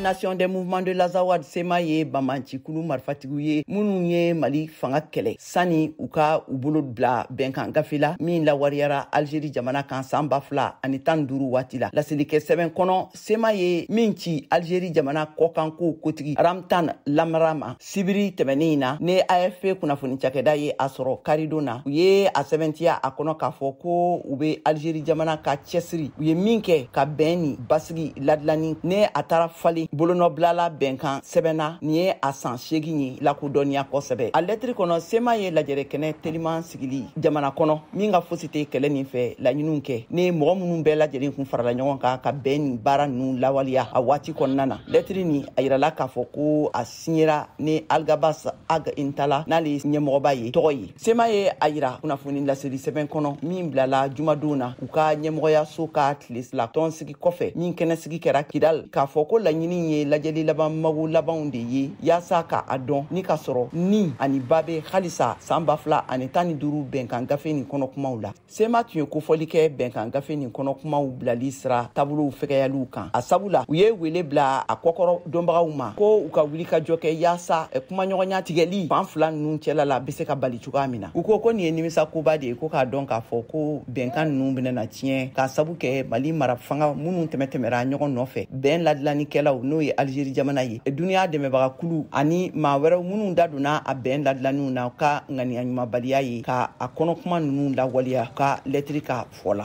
Coordination des mouvements de l'Azawad CMA ye banbaancikulu marifatigiw ye minnu ye Mali fanga kɛlɛ sani u ka u bolo bila bɛnkan gafe la min lawariyara Algérie jamana kan san 2015 waati la. Laselikɛ sɛbɛn kɔnɔ, CMA ye min ci Algérie jamana kɔkankow kotigi Ramtan Lamamra ma sibiri tɛmɛnen in na, ni AFP kunnafoni cakɛda ye a sɔrɔ karidon na, u ye a sɛbɛntiya a kɔnɔ k'a fɔ ko u bɛ Algérie jamana ka cɛsiri u ye min kɛ ka bɛn ni basigi ladilanni ne a taara falen bolonɔbilala bɛnkan sɛbɛnna nin ye a san 8 ye lakodɔnniya kosɛbɛ. A lɛtiri kɔnɔ, CMA ye lajɛrɛ kɛnɛ teliman sigili jamana kɔnɔ min ka fosi tɛ kɛlɛ nin fɛ laɲiniw kɛ ni mɔgɔ minnu bɛɛ lajɛlen kun farala ɲɔgɔn kan ka bɛn nin baara ninnu lawaleya a waati kɔnɔna na. Lɛtiri nin a yirala k'a fɔ ko a siɲera ni Alghabass Ag Intalla n'ale ye ɲɛmɔgɔba ye tɔgɔ ye. CMA ye a yira kunnafoni laseli sɛbɛn kɔnɔ min bilala jumadon na u ka ɲɛmɔgɔyaso ka tile fila tɔnsigi kɔfɛ min kɛnɛsigi kɛra Kidal, k'a fɔ ko laɲini ye lajɛli laban mago labanw de ye yaasa ka a dɔn ni ka sɔrɔ ni ani ba bɛ halisa san 2015 bɛnkan gafe nin kɔnɔ kumaw la. CMA tun ye kofɔli kɛ bɛnkan gafe nin kɔnɔ kumaw bilali sira taabolow fɛgɛyaliw kan a sabu la u ye wele bila a kɔkɔrɔ dɔnbagaw ma ko u ka wuli ka jɔ kɛ yaasa kumaɲɔgɔnya tigɛli fan fila ninnu cɛla la bɛ se ka bali cogoya min na. U ko ko nin ye nimisa koba de ye, ko k'a dɔn k'a fɔ ko bɛnkan ninnu bɛna na tiɲɛ k'a sabu kɛ Mali mara fanga minnu tɛmɛ-tɛmɛra ɲɔgɔn nɔfɛ, bɛn ladilannikɛlaw n'o ye Algérie jamana ye, duniya dɛmɛbaga kulu ani maa wɛrɛw minnu da donna a bɛn ladilanniw na, ka ŋaniya ɲumanbaliya ye ka a kɔnɔkuma ninnu lawaleya ka lɛtiri ka fɔ la.